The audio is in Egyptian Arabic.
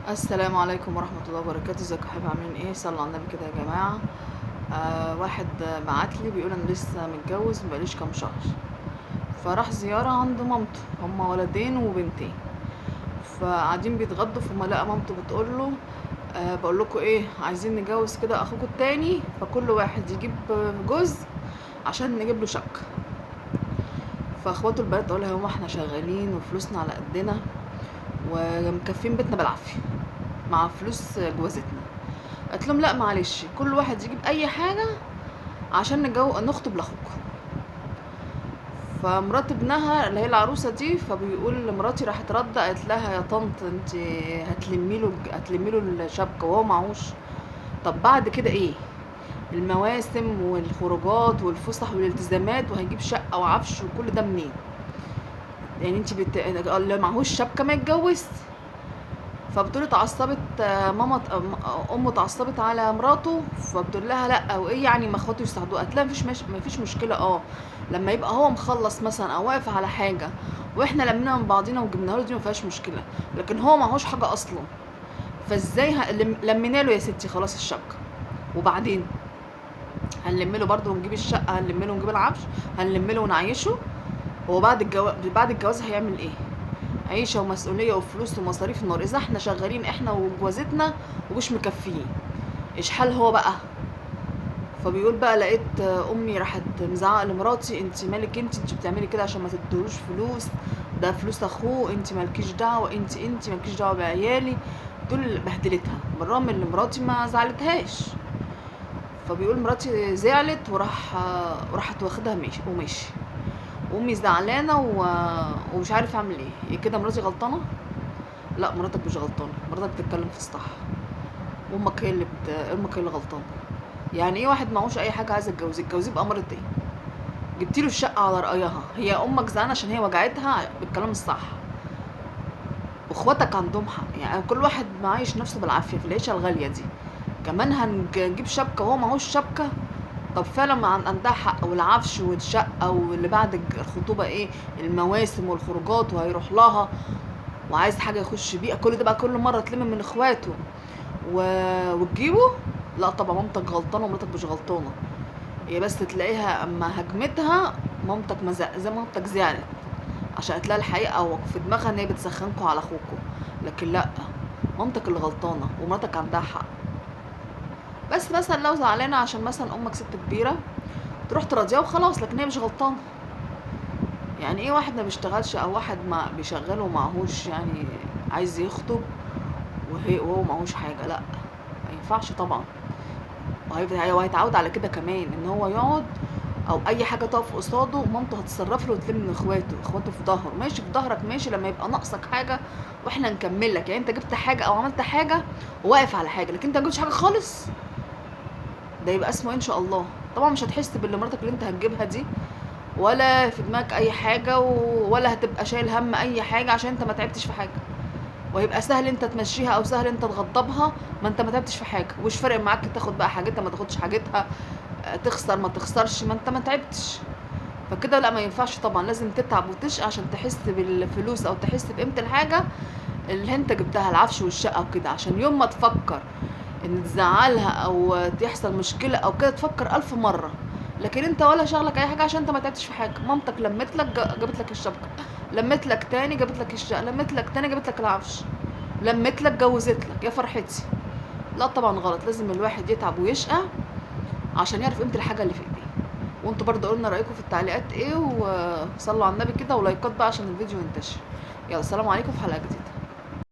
السلام عليكم ورحمة الله وبركاته. ازيكم يا حبايبي، عاملين ايه؟ صلوا على النبي كده يا جماعة. واحد بعتلي بيقول انا لسه متجوز مبقاليش كام شهر، فراح زيارة عند مامته، هما ولدين وبنتين، فقاعدين بيتغدوا، فما لقى مامته بتقول له بقول لكم ايه، عايزين نجوز كده اخوكم التاني، فكل واحد يجيب جزء عشان نجيب له شبكة. فاخواته البنات قالوا لها هما احنا شغالين وفلوسنا على قدنا ومكفين بيتنا بالعافية مع فلوس جوازتنا. قالت لهم لا معلش، كل واحد يجيب اي حاجة عشان نخطب لاخوكم. فمرات ابنها اللي هي العروسة دي، فبيقول لمراتي راحت رد قالت لها يا طنط انت هتلمي له الشبكة وهو معهوش. طب بعد كده ايه؟ المواسم والخروجات والفسح والالتزامات، وهيجيب شقه وعفش وكل ده منين؟ يعني انت اللي معهوش شبكة ما يتجوزش. فبتقول اتعصبت ماما، امه اتعصبت على مراته، فبتقول لها لا وايه يعني ما اخواته يساعدوه؟ قالت لها مفيش مشكلة، لما يبقى هو مخلص مثلا او واقف على حاجة واحنا لمينا من بعضينا وجبناها له دي ما فيهاش مشكلة، لكن هو معهوش حاجة اصلا، فازاي لمينا له يا ستي خلاص الشبكة، وبعدين هنلم له برده ونجيب الشقة، هنلم له ونجيب العفش، هنلم له ونعيشه. هو بعد الجواز هيعمل ايه؟ عيشه ومسؤولية وفلوس ومصاريف النار. اذا احنا شغالين احنا وجوازتنا ومش مكفيين، ايش حال هو بقى؟ فبيقول بقى لقيت امي راحت مزعقه لمراتي، انت مالك، انت بتعملي كده عشان ما تديهوش فلوس، ده فلوس اخوه، انت مالكيش دعوه، انت مالكيش دعوه بعيالي. دول بهدلتها، بالرغم ان مراتي ما زعلتهاش. فبيقول مراتي زعلت وراحت واخدها ماشي وماشي، وامي زعلانة ومش عارف اعمل ايه. كده مراتي غلطانة؟ لا مراتك مش غلطانة، مراتك بتتكلم في الصح، امك هي اللي امك هي اللي غلطانة. يعني ايه واحد معهوش اي حاجة عايزه تتجوزيه؟ اتجوزيه بأمارة ايه؟ جبتيله الشقة على رايها، هي امك زعلانة عشان هي وجعتها بالكلام الصح، واخواتك عندهم حق. يعني كل واحد معايش نفسه بالعافية في العيشة الغالية دي، كمان هنجيب شبكة وهو معهوش شبكة. طب فعلا ما عندها حق، والعفش والشقه واللي بعد الخطوبة ايه، المواسم والخروجات وهيروح لها وعايز حاجة يخش بيها، كل ده بقى كل مرة تلم من اخواته وتجيبه. لا طبعا مامتك غلطانة ومراتك مش غلطانة، هي بس تلاقيها اما هجمتها مامتك زي مامتك زعلت عشان قالت لها الحقيقة او في دماغها ان هي بتسخنكوا على اخوكوا، لكن لا مامتك اللي غلطانة ومراتك عندها حق. بس مثلا لو زعلانة عشان مثلا امك ست كبيرة تروح تراضيها وخلاص، لكن هي مش غلطانة. يعني ايه واحد ما بيشتغلش او واحد ما بيشغله ومعهوش، يعني عايز يخطب وهو معهوش حاجة؟ لا ما ينفعش طبعا، وهيتعود على كده كمان ان هو يقعد او اي حاجة تقف قصاده مامته هتتصرف له وتلم من اخواته، اخواته في ظهره، ماشي في ظهرك ماشي لما يبقى ناقصك حاجة واحنا نكمل لك. يعني انت جبت حاجة او عملت حاجة وواقف على حاجة، لكن انت ما جبتش حاجة خالص، ده يبقى اسمه ان شاء الله. طبعا مش هتحس باللي مراتك اللي انت هتجيبها دي ولا في دماغك اي حاجة ولا هتبقى شايل هم اي حاجة عشان انت ما تعبتش في حاجة، وهيبقى سهل انت تمشيها او سهل انت تغضبها، ما انت ما تعبتش في حاجة، ومش فارق معاك تاخد بقى حاجتها ما تاخدش حاجتها، تخسر ما تخسرش، ما انت ما تعبتش. فكده لا ما ينفعش طبعا، لازم تتعب وتشقى عشان تحس بالفلوس او تحس بقيمة الحاجة اللي انت جبتها، العفش والشقه وكده، عشان يوم ما تفكر ان تزعلها او تحصل مشكلة او كده تفكر 1000 مرة. لكن انت ولا شغلك اي حاجة عشان انت ما تعبتش في حاجة، مامتك لمت لك جابت لك الشبكة، لمت لك تاني جابت لك الشقة، لمت لك تاني جابت لك العفش، لمت لك جوزت لك، يا فرحتي. لا طبعا غلط، لازم الواحد يتعب ويشقى عشان يعرف قيمة الحاجة اللي في ايديه. وانتوا برضه قولنا رايكم في التعليقات ايه، وصلوا على النبي كده ولايكات بقى عشان الفيديو ينتشر. يلا سلام عليكم في حلقة جديدة.